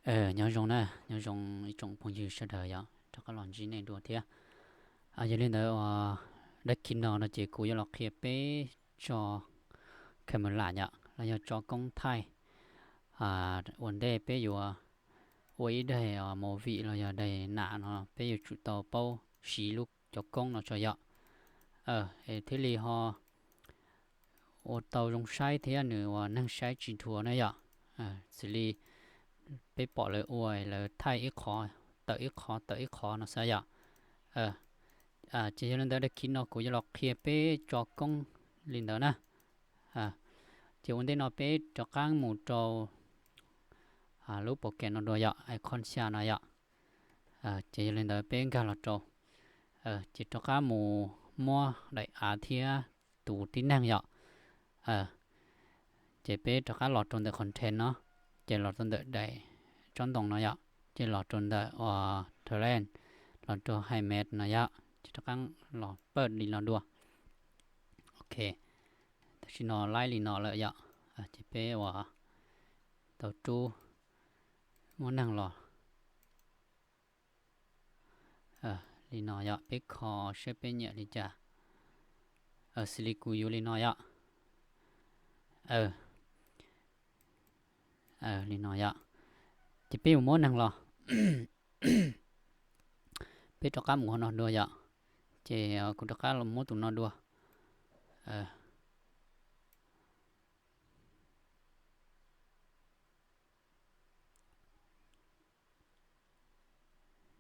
Nyob zoo na, nyob zoo ib tsoom phooj ywg sawv daws yom, rov qab los ntsib nej dua thiab. Yog li ntawd, dab khiv no no ces kuv yuav los qhia peb tso camera yom, los yog tso koob thaij ua ntej peb yuav ua ib daim movie los yog daim nam no, peb yuav tsum tau paub siv lub cov koob no tso yom, es thiaj li ho ua tau zoo saib thiab nws ua neeg saib tsis dhuav na yom. Xws li peb pom lawv ua, lawv thaij ib qho tawm ib qho tawm ib qho no xwb yom. Ces yog li ntawd, dab khiv no kuv yuav los qhia peb tso koob li ntawd na. Ces ua ntej no peb rov qab mus rau lub program no dua yom, icon xya no yom. Ces yog li ntawd peb nkag los rau, ces rov qab mus muab daim av thiab tus tib neeg yom. Ces peb rov qab los rau ntawm content no, ces los rau ntawm daim tsob ntoo no yom, ces los rau ntawm uas talent, los rau hide mask no yom, ces rov qab los pawj li no dua. Ok, tam sim no laib li no lawm yom. Ces peb uas tau rub, muab neeg los li no yom, peb kho saib peb nyiam li cas. Xws li kuv yuav li no yom. Li no yom. Ces peb yuav muab neeg los, peb rov qab mus qhov no dua yom. Ces kuv rov qab los muab tus no dua.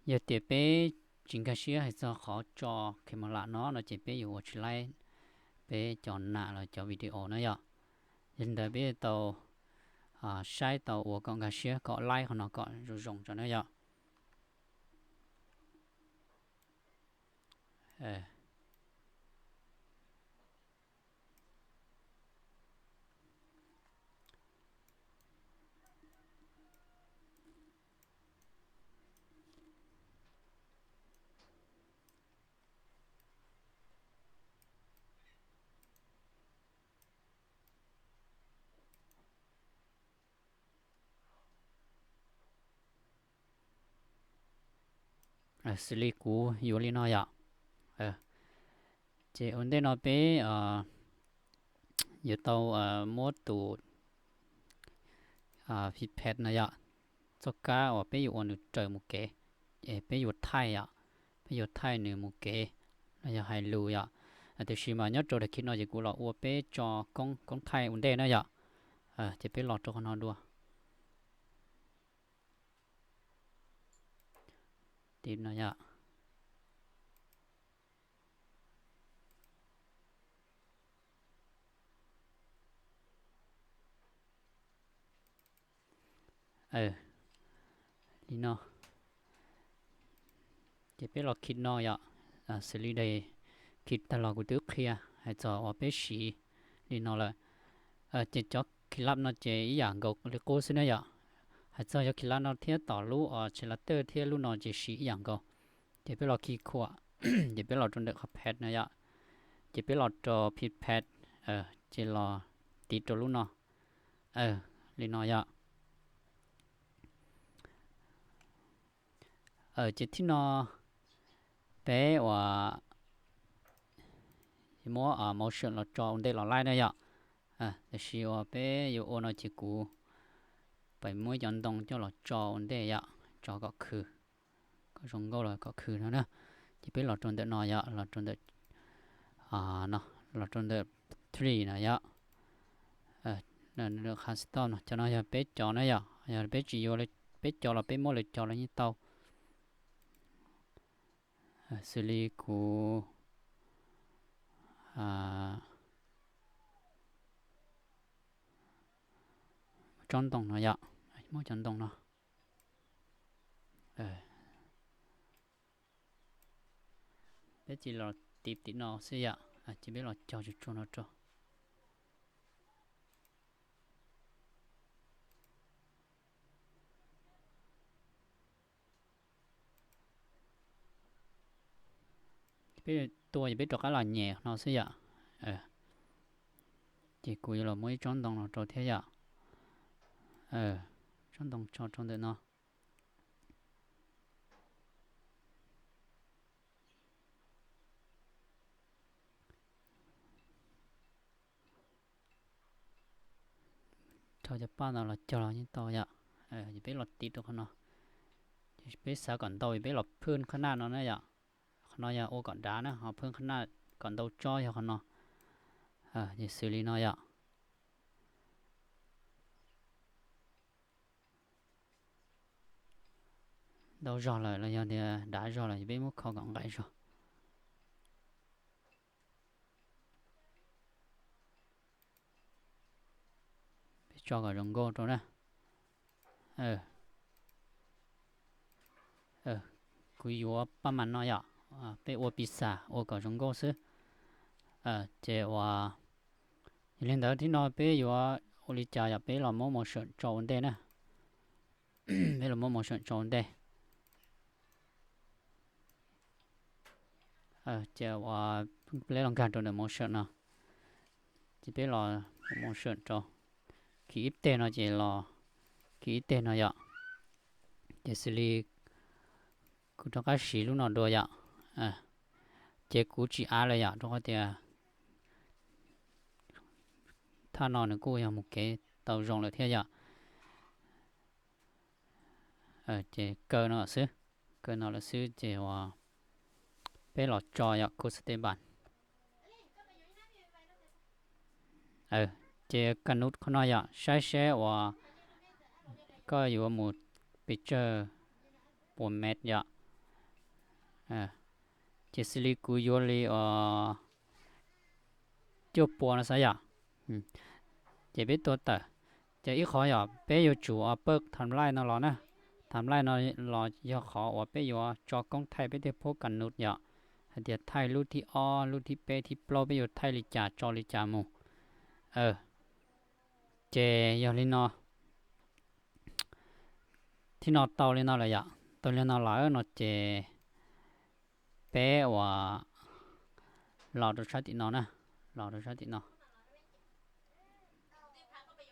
Yog tias peb tsis nkag siab hais txog qhov tso camera no no ces peb yuav ua tsis laib peb cov nam los cov video na yom. Yog li ntawd peb tau saib tau ua kom nkag siab kom laib qhov no kom zoo zoo tso na yom. Xws li kuv yuav li no yom. Ces ua ntej no peb yuav tau muab tus pipet no yom, txoj kab uas peb yuav ua nws raws mus kev, es peb yuav thaij yom, peb yuav thaij nws mus kev los yog hais lus yom. Tiam sis mas nyob rau daim khiv no ces kuv los ua peb tso koob koob thaij ua ntej na yom. Ces peb los rau qhov no dua. Tiv no yom. Li no. Ces peb los khi no yom. Xws li daim khi tag los kuv twb qhia hais txog uas peb siv li no lawm. Ces cov khi lab no ces ib yam nkaus li qub xwb na yom. Hais txog cov khi lab no thiab tom lub uas tshee la tawj thiab lub no ces siv ib yam nkaus. Ces peb los khi khuam, ces peb los rau ntawm qhov pad no yom. Ces peb los rau pipad, ces los tiv rau lub no. Li no yom. Ces thib no peb uas muab motion los tso ua ntej los laij na yom. Tiam sis uas peb yuav ua no ces kuv pem muab cov ntoo coj los tso ua ntej yom, tso kom khw, kom zoo nkauj los kom khw no na. Ces peb los rau ntawm no yom, los rau ntawm no, los rau ntawm three no yom. Custom no, cov no yog peb cov na yom, yog peb tsis yuav peb cov los peb muab lawv cov los yeej tau. Xws li kuv tsob ntoo no yom, muab cov ntoo no. Peb tsis los tiv tim no xwb yom, ces peb los cog tsuag tsuag no rau. Peb tua ces peb rov qab los nyem no xwb yom. Ces kuv yuav los muab ib tsob ntoo no rau thiab yom. Tsob ntoo tso rau ntawm no. Cov paj no los cog los yeej tau yom. Ces peb los tiv rau qhov no. Ces peb xav kom ntau es peb los phwj qhab naj no na yom. Qhov no yog ua kom dav na, ho phwj qhab naj kom ntau tsob yog qhov no. Ces xws li no yom. Ntau zog lawm los yog tias dav zog lawm ces peb muab kho kom nqaim zog. Peb tso kom zoo nkauj rau na. Kuv yuav paj mas no yom, peb ua pizza ua kom zoo nkauj xwb. Ces ua, yog li ntawd thib no peb yuav ua li cas yom, peb los muab motion tso ua ntej na. Peb los muab motion tso ua ntej. Ces ua, peb los nkag rau ntawm motion no, ces peb los motion rau, kis ib teg no ces los, kis ib teg no yom. Ces xws li kuv rov qab siv lub no dua yom. Ces kuv tsis av lawm yom, rau qhov tias thaj no nws kuj yog mus kev tau zoo lawm thiab yom. Ces kaw no xwb, kaw no lawm xwb ces ua, peb los tso yom, custom text box. Ces ka nut qhov no yom, saib seb uas koj yuav mus pes tsawg puas mev yom. Ces xws li kuv yuav li uas cuaj puas no xav yom. Ces peb tua tawm. Ces ib qhov yom, peb yuav tsum uas pawj timeline no los na. Timeline no los yog qhov uas peb yuav tso koob thaij peb tej post ka nut yom, hais tias thaij lub thib ob, lub thib peb, thib plaub, peb yuav thaij li cas tso li cas mus. Ces yog li no, thib no tau li no lawm yom, tau li no lawm no ces peb uas los rau sab tim no na, los rau sab tim no.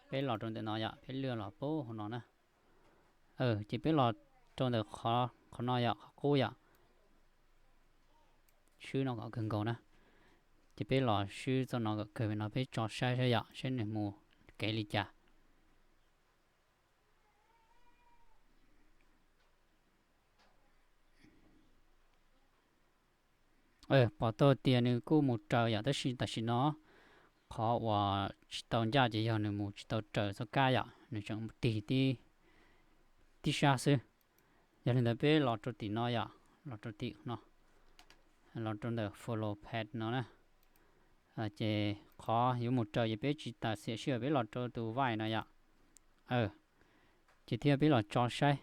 Peb los rau ntawm no yom, peb lwaj los pub hauv no na. Ces peb los rau ntawm qhov no yom, qhov qub yom. Swb no kom kawg nkaus na. Ces peb los swb txoj no kom kawg no, peb tso saib saib yom, saib nws mus kev li cas. Pom tau tias nws kuj mus raws yom, tab sis tam sim no qhov uas tsis tau ncaj ces yog nws mus tsis tau raws txoj kab yom, nws tseem tig tib sab xwb. Yog li ntawd peb los rau tim no yom, los rau tim no, los rau ntawm follow path no na. Ces qhov yuav mus raws ces peb tsis tas xiam sij hawm, peb los rau tus vai no yom. Ces thiab peb los tso saib.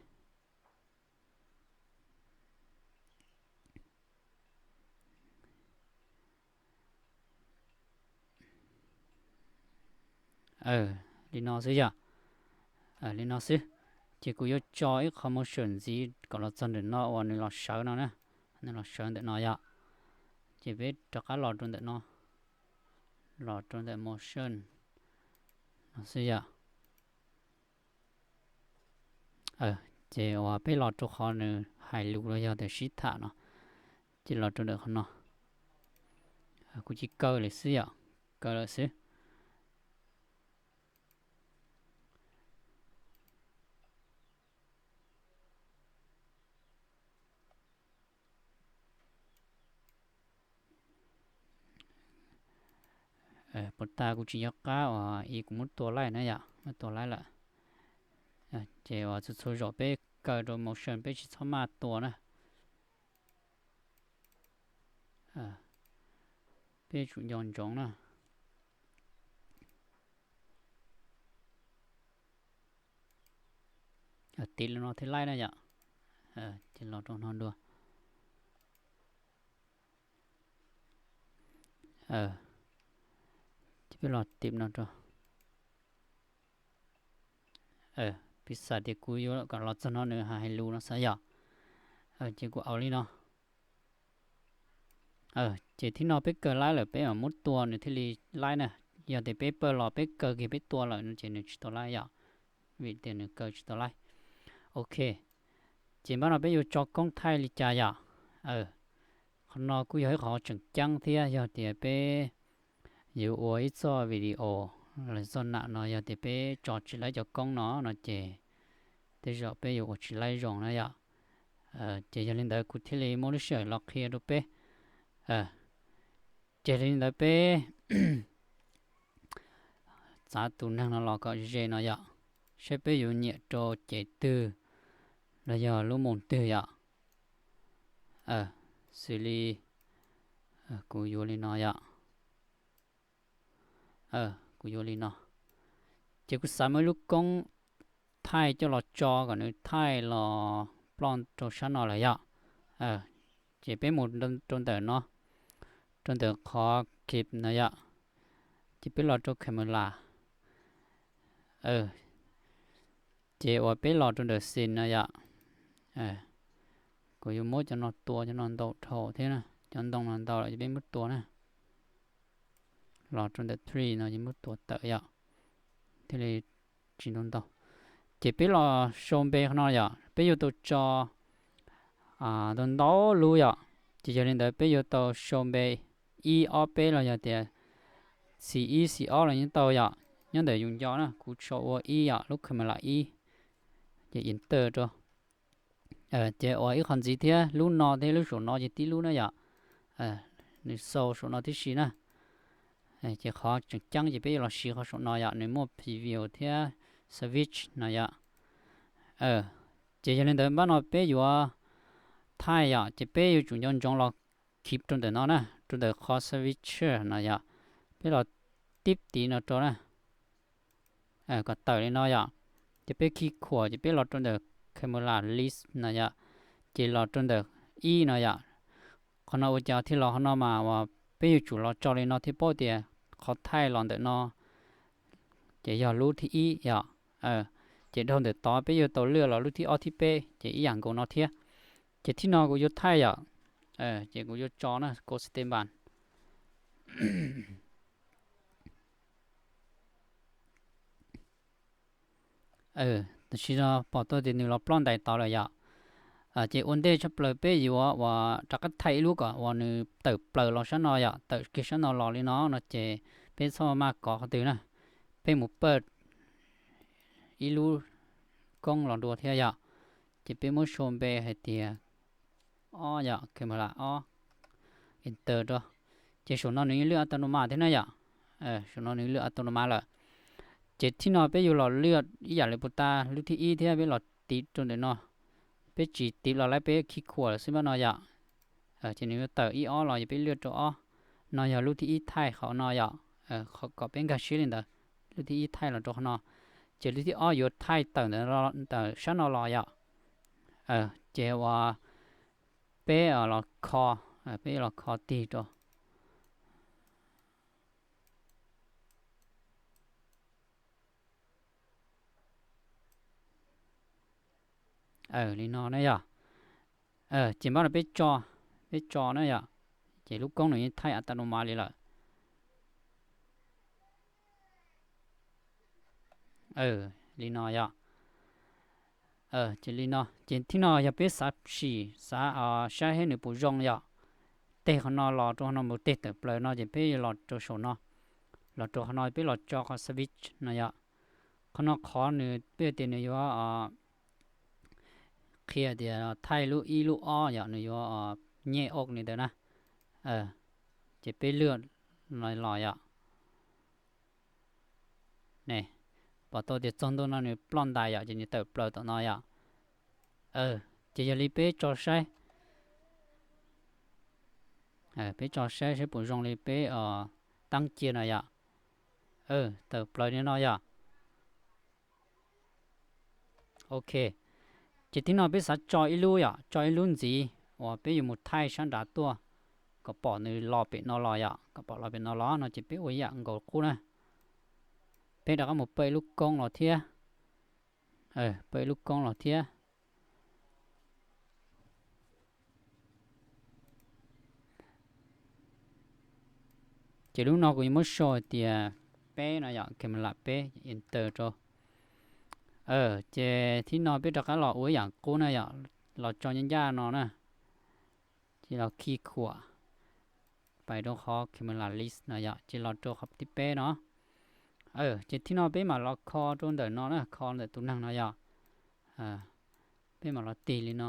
Li no xwb yom. Li no xwb. Ces kuv yuav tso ib qho motion ntxiv kom los txog ntawm no uas nws los sawv no na. Nws los sawv ntawm no yom. Ces peb rov qab los rau ntawm no, los rau ntawm motion no xwb yom. Ces uas peb los rau qhov nws hais lus los yog tias sib tham no, ces los rau ntawm qhov no. Kuv cia kaw lawm xwb yom, kaw lawm xwb. Puas tas kuv tsis nco qab uas kuv muab tua laij na yom, muab tua laij lawm. Ces uas txhua txhua zaus peb kaw rau motion peb tsis txhob maj tua na. Peb tsum nco ntsoov na. Tiv li no thiaj laij na yom. Ces los rau no dua. Ces peb los tiv no rau. Piv xam tias kuv yuav kom los txog no nws hais lus no xav yom. Ces kuv au li no. Ces thib no peb kaw laij lawm peb mam muab tua nws thiaj li laij na. Yog tias peb pawg los peb kaw kiag peb tua lawm no ces nws tsis tau laij yom, vim tias nws kaw tsis tau laij. Ok, ces npaj no peb yuav tso koob thaij li cas yom. Qhov no kuj yog ib qhov tseem ceeb thiab, yog tias peb yuav ua ib txoj video Zona no yog tias peb tso tsis laib cov koob no no ces tej zaum peb yuav ua tsis laib zoo na yom. Ces yog li ntawd kuv thiaj li muab lub sij hawm los qhia rau peb. Ces li ntawd peb txav tus neeg no los kom ze no yom, saib peb yuav nyiam rau cev twg los yog lub moos twg yom. Xws li kuv yuav li no yom. Kuv yuav li no. Ces kuv xav muaj ib lub koob thaij coj los tso kom nws thaij los ploj rau sab no lawm yom. Ces peb mus rau ntawm no, rau ntawm qhov clip no yom. Ces peb los rau camera. Ces uas peb los rau ntawm scene no yom. Kuv yuav muab cov no tua, cov no ntau dhau thiab na, cov ntoo no ntau lawm ces peb muab tua na. Los rau ntawm tree no ces muab tua tawm yom, thiaj li tsis ntau ntau. Ces peb los sau npe qhov no yom, peb yuav tau tso ntau ntau lub yom. Ces yog li ntawd peb yuav tau sau npe ib ob peb los yog tias xis ib xis ob los yeej tau yom, nyob ntawm yus nco na. Kuv sau ua ib yom, lub camera ib, ces enter rau. Ces ua ib qho ntxiv thiab, lub no thiab lub saum no ces tib lub na yom. Nws xau saum no tib si na. Ces qhov tseem ceeb ces peb yuav los siv qhov saum no yom, nws muaj preview thiab switch no yom. Ces yog li ntawd npaj no peb yuav thaij yom, ces peb yuav tsum nco ntsoov los khib rau ntawm no na, rau ntawm qhov switcher no yom. Peb los tib tiv no rau na, kom tawm li no yom. Ces peb khi khuam ces peb los rau ntawm camera list no yom, ces los rau ntawm ib no yom. Qhov no ua cas thiaj los qhov no mas uas peb yuav tsum los tso li no thiaj paub tias qhov thaij los ntawm no ces yog lub thib ib yom. Ces dhau ntawm tod peb yuav tau lwaj los lub thib ob thib peb ces ib yam nkaus no thiab. Ces thib no kuv yuav thaij yom, ces kuv yuav tso na, go step by. Tam sim no pom tau tias nws los ploj ntais tod lawm yom. Ces ua ntej tshaj plaws peb yuav uas rov qab thaij ib lub kom uas nws tawm plaws los sab no yom, tawm kiag sab no los li no no ces peb txhob maj kov qhov twg na. Peb mus paj ib lub koob los dua thiab yom. Ces peb muab sau npe hais tias ob yom, camera ob, enter rau. Ces saum no nws yeej lwaj auto no mas thiab na yom. Saum no nws lwaj auto no mas lawm. Ces thib no peb yuav los lwaj ib yam li puag ta lub thib ib thiab, peb los tiv rau ntawm no. Peb tsis tiv los lawm, peb khi khuam lawm xwb npaj no yom. Ces nws yuav tawm ib ob los yog peb lwaj rau ob. No yog lub thib ib thaij qhov no yom, kom peb nkag siab li ntawd. Lub thib ib thaij los rau qhov no, ces lub thib ob yuav thaij tawm ntawm sab no los yom. Ces uas peb los kho, peb los kho tig rau li no na yom. Ces npaj no peb tso, peb tso na yom, ces lub koob nws yeej thaij auto no mas li lawm. Li no yom. Ces li no ces thib no yog peb xav sim xav saib seb nws puas zoo yom. Teg qhov no los rau qhov no mus teg tawm plaws no ces peb yuav los rau saum no, los rau qhov no peb los tso qhov switch no yom. Qhov no qhov nws peb tias nws yuav qhia tias thaij lub ib lub ob yom, nws yuav nyem ok li ntawd na. Ces peb lwaj no los yom. Ne, pom tau tias txog ntua no nws ploj ntais yom, ces nws tawm plaws tom no yom. Ces yog li peb tso saib, peb tso saib saib puas zoo li peb tab cia no yom. Tawm plaws li no yom. Ok, ces thib no peb xav tso ib lub yom, tso ib lub ntxiv uas peb yuav mus thaij sab nrad tuaj, kom pom nws los pem no los yom, kom pom los pem no los no ces peb ua ib yam nkaus qub na. Peb rov qab mus paj ib lub koob los thiab, paj ib lub koob los thiab. Ces lub no kuv yuav muab sau hais tias peb no yom, camera peb, enter rau. Ces thib no peb rov qab los ua ib yam qub na yom, los tso ncaj ncaj no na. Ces los khi khuam, pais rau qhov camera list no yom, ces los rau qhov thib peb no. Ces thib no peb mam los kho rau ntawm no na, kho ntawm tus neeg no yom. Peb mam los tig li no.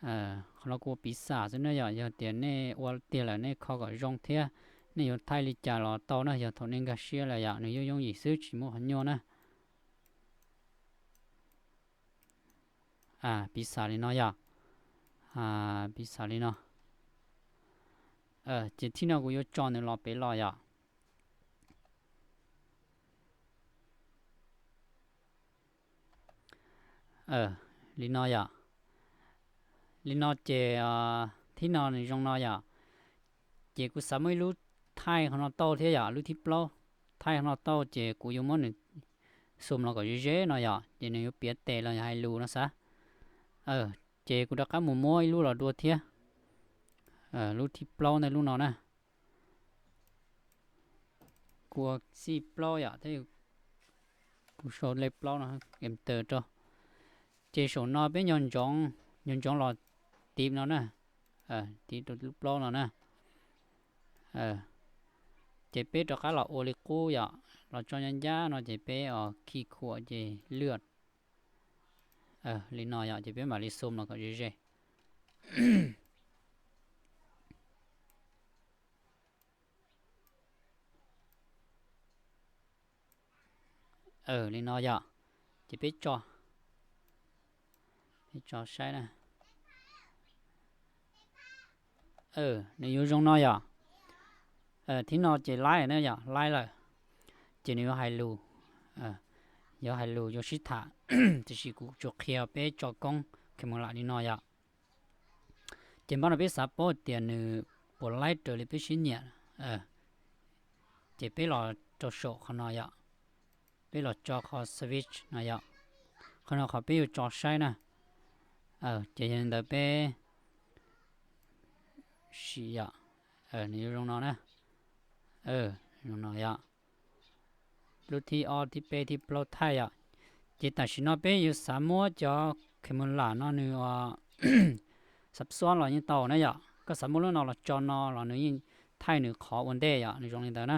Qhov no kuv piv xam xwb na yom, yog tias nej ua tiag lawm nej kho kom zoo thiab. Nej yuav thaij li cas los tau na, yog thaum nej nkag siab lawm yom, nws yooj yooj yim xwb tsis muaj qhov nyuaj na. Piv xam li no yom, piv xam li no. Ces thib no kuv yuav tso nws los pem los yom. Li no yom. Li no ces thib no nws zoo no yom. Ces kuv xav muab ib lub thaij qhov no tau thiab yom, lub thib plaub. Thaij qhov no tau ces kuv yuav muab nws xum los kom ze ze no yom, ces nws yuav piav tes los yog hais lus no xav. Ces kuv rov qab mus muab ib lub los dua thiab. Lub thib plaub ntawm lub no na. Kuv ua xij plaub yom, thiab kuv sau lej plaub no, enter rau. Ces saum no peb nco ntsoov, nco ntsoov los tiv no na, tiv rau lub plaub no na. Ces peb rov qab los ua li qub yom, los tso ncaj ncaj no ces peb khi khuam ces lwaj li no yom, ces peb mam li xum los kom ze ze. Li no yom, ces peb tso, peb tso saib na. Nws yuav zoo no yom. Thib no ces laib na yom, laib lawm. Ces nws yuav hais lus, yuav hais lus yuav sib tham, tiam sis kuv tsuas qhia peb tso koob camera li no yom. Ces npaj no peb xav paub hais tias nws puas laib raws li peb siab nyiam. Ces peb los rau saum qhov no yom, peb los tso qhov switch no yom. Qhov no qhov peb yuav tso saib na. Ces yog li ntawd peb sim yom, nws yuav zoo no na. Zoo no yom. Lub thib ob, thib peb, thib plaub thaij yom. Ces tam sim no peb yuav xav muab cov camera no nws xav xuab los yeej tau na yom. Koj xav muab lub no los tso no los nws yeej thaij nws qhov ua ntej yom, nws zoo li ntawd na.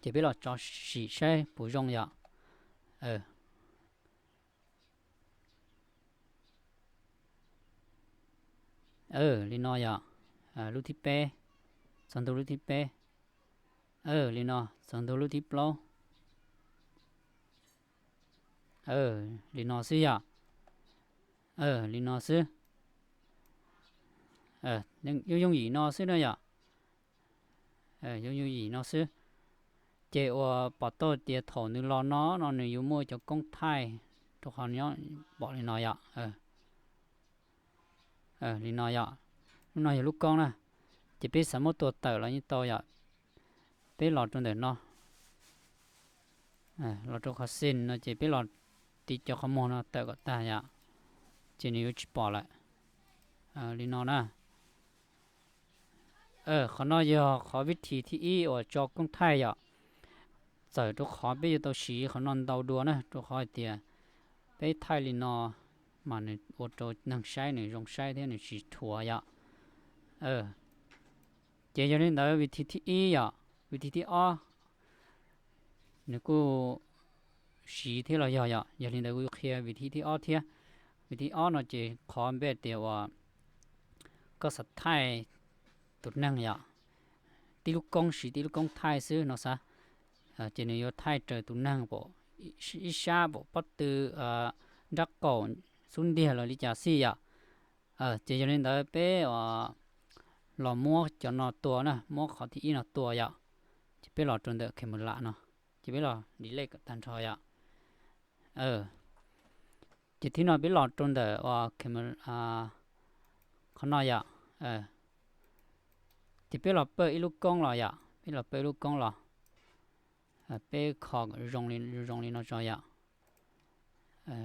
Ces peb los tso sim saib puas zoo yom. Li no yom, lub thib peb, txog ntu lub thib peb. Li no, txog ntu lub thib plaub. Li no xwb yom. Li no xwb. Yooj yooj yim no xwb na yom. Yooj yooj yim no xwb. Ces uas pom tau tias thaum nws los no no nws yuav muaj cov koob thaij rau qhov nyob pom li no yom. Li no yom. Lub no yog lub koob na. Ces peb xav muab tua tawm los yeej tau yom. Peb los rau ntawm no, los rau qhov setting no ces peb los tiv cov qhov muag no tawm kom tag yom. Ces nws yuav tsis pom lawm. Li no na. Qhov no yog qhov vib thim thib ib uas tso koob thaij yom. Txawm rau qhov peb yuav tau siv qhov no ntau dua na, rau qhov hais tias peb thaij li no mas nws ua rau neeg saib nws zoo saib thiab nws tsis thuav yom. Ces yog li ntawd vib thim thib ib yom, vib thim thib ob nws kuj siv thiab los yog yom. Yog li ntawd kuv yuav qhia vib thim thib ob thiab. Vib thim thib ob no ces qhov npe tias uas koj xav thaij tus neeg yom, tib lub koob, siv tib lub koob thaij xwb no xav. Ces nws yuav thaij raws tus neeg pom, ib sab pom pob tw, nrab qaum, xub ntiag los li cas xij yom. Ces yog li ntawd peb los muab cov no tua na, muab qhov thib ib no tua yom. Ces peb los rau ntawm camera no, ces peb los delete kom tag nrho yom. Ces thib no peb los rau ntawm camera, qhov no yom. Ces peb los pawj ib lub koob los yom, peb los pawj ib lub koob los. Peb kho kom zoo li, zoo li no tso yom.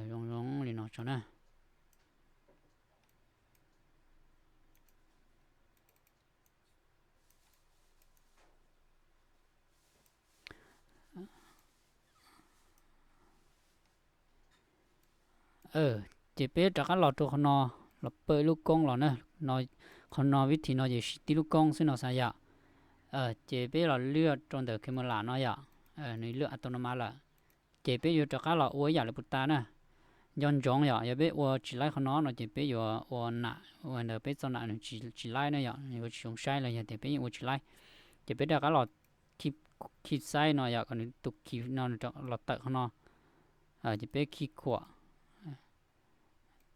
Zoo zoo li no tso na. Ces peb rov qab los rau qhov no, los pawj ib lub koob los na. No Qhov no vib thim no ces siv tib lub koob xwb no xav yom. Ces peb los lwaj rau ntawm camera no yom, nws lwaj auto no mas lawm. Ces peb yuav rov qab los ua ib yam li puas tas na. Nco ntsoov yom, yog peb ua tsis laib qhov no no ces peb yuav ua nam ua ntawd peb txoj nam nws tsis laib na yom, yuav tsis zoo saib los yog tias peb yeej ua tsis laib. Ces peb rov qab los khi xaib no yom, kom nws tus khi no los tawm qhov no. Ces peb khi khuam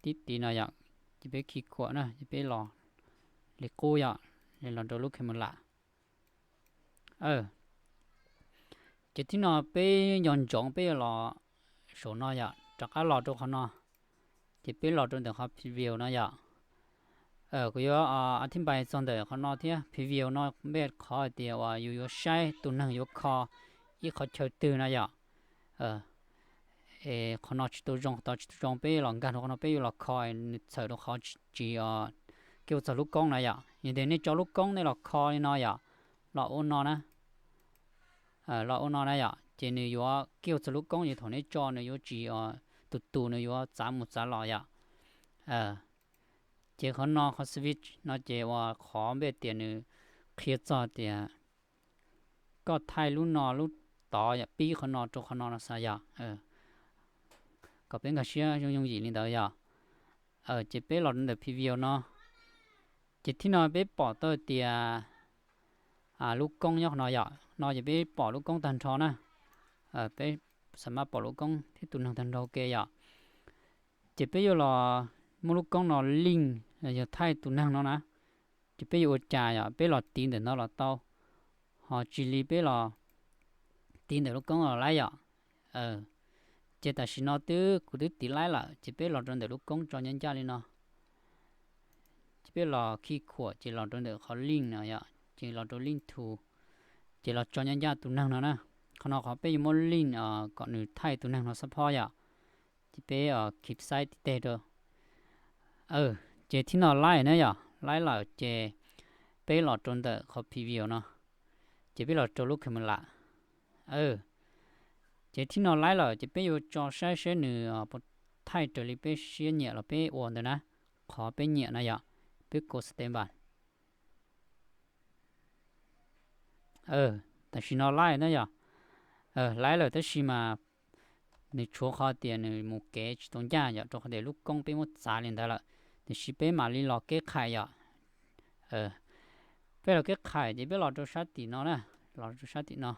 tib tid no yom, ces peb khi khuam na, ces peb los li qub yom, li los rau lub camera. Ces thib no peb nco ntsoov peb yuav los saum no yom, rov qab los rau qhov no, ces peb los rau ntawm qhov preview no yom. Kuv yuav a thib npais txog ntawm qhov no thiab, preview no npe qhov hais tias uas yus yuav saib tus neeg yuav kho ib qhov chaw twg na yom. Qhov no tsis tau zoo, qhov tod tsis tau zoo, peb los nkag rau qhov no peb yuav los kho nws txhawm rau qhov tsis, kev ua txog lub koob na yom. Yog tias nej tso lub koob nej los kho li no yom, los ua no na, los ua no na yom, ces nws yuav kev ua txog lub koob, ces thaum nej tso nws yuav tsis, tus tus nws yuav txav mus txav los yom. Ces qhov no qhov switch no ces uas qhov npe tias nws qhia txog tias koj thaij lub no lub tod yom, pib qhov no rau qhov no no xav yom. Kom peb nkag siab yooj yooj yim li ntawd yom. Ces peb los rau ntawm preview no, ces thib no peb pom tau tias lub koob nyob qhov no yom, no ces peb pom lub koob tag nrho na. Peb xam maj pom lub koob thiab tus neeg tag nrho ua ke yom. Ces peb yuav los muab lub koob no link los yog thaij tus neeg no na. Ces peb yuav ua cas yom, peb los tiv ntawm no los tau, ho tsis li peb los tiv ntawm lub koob los laib yom. Ces tam sim no twb kuv twb tiv laib lawm, ces peb los rau ntawm lub koob tso ncaj ncaj li no. Ces peb los khi khuam ces los rau ntawm qhov link no yom, ces los rau link to, ces los tso ncaj ncaj tus neeg no na. Qhov no qhov peb yuav muab link kom nws thaij tus neeg no xab phob yom. Ces peb khi xaib tib teg rau. Ces thib no laib na yom, laib lawm ces peb los rau ntawm qhov preview no, ces peb los rau lub camera. Ces thib no laib lawm ces peb yuav tso saib seb nws puas thaij raws li peb siab nyiam los peb ua ntawd na. Qhov peb nyiam na yom, peb kov standby. Tam sim no laib na yom, laib lawm tab sis mas nws tshuav qhov tias nws mus kev tsis tau ncaj yom, rau qhov tias lub koob peb muab txav li ntawd lawm. Tiam sis peb mam li los keb qhais yom. Peb los keb qhais ces peb los rau sab tim no na, los rau sab tim no.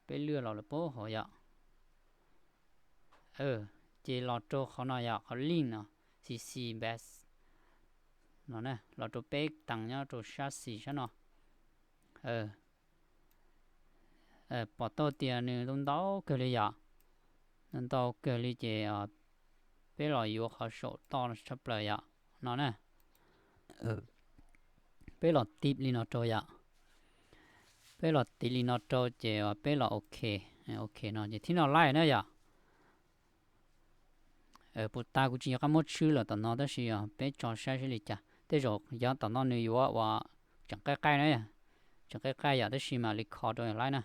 Peb lwaj los lawm puag hauv yom. Ces los rau qhov no yom, qhov link no, C C best no, los rau peb tees nyob rau sab xis sab no. Pom tau tias nws ntau ntau kawg li yom, ntau ntau kawg li ces peb los yuav qhov saum toj tshaj plaws yom, no na. Peb los tiv li no rau yom, peb los tiv li no rau ces peb los ok, ok no ces thib no laib na yom. Puas tas kuv tsis nco qab muab tshwb lawm tom no tab sis peb tso saib seb li cas. Tej zaum yog tom no nws yuav uas tseem qaij qaij na, tseem qaij qaij yom, tab sis mam li kho rau laib na.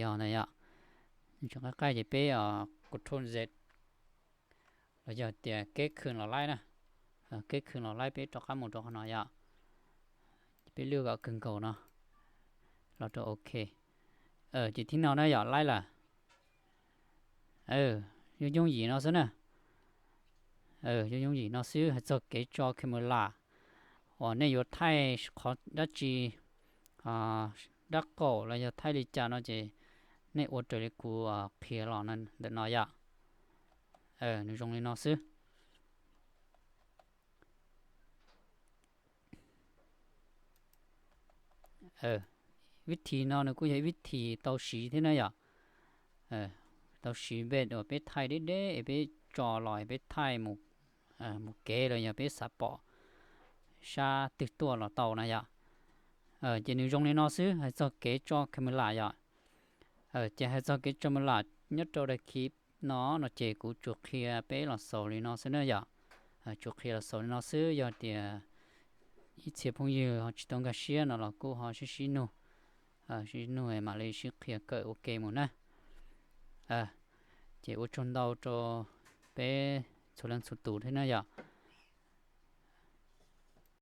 Yog ntawd yom, tseem qaij qaij ces peb control Z los yog tias keb khw los laib na, keb khw los laib peb rov qab mus rau qhov no yom. Ces peb lwaj kom kawg nkaus no, los rau ok. Ces thib no na yom, laib lawm. Yooj yooj yim no xwb na. Yooj yooj yim no xwb, hais txog kev tso camera uas nej yuav thaij qhov dab tsi, dab qaum los yog thaij li cas no ces nej ua raws li kuv qhia los ntawm no yom. Nws zoo li no xwb. Vib thim no nws kuj yog ib vib thim tau siv thiab na yom. Tau siv npe uas peb thaij deb deb es peb tso los es peb thaij mus kev los yog peb xav pom sab twg tuaj los tau na yom. Ces nws zoo li no xwb, hais txog kev tso camera yom. Ces hais txog kev tso camera nyob rau daim clip no no ces kuv tsuas qhia peb los xaus li no xwb na yom. Tsuas qhia los xaus li no xwb, yog tias ib txhia phooj ywg ho tsis tau nkag siab no los kuj ho sib sib nug, sib nug mam li sib qhia kawm ua ke mus na. Ces ua tsaug ntau rau peb txhua leej txhua tus thiab na yom.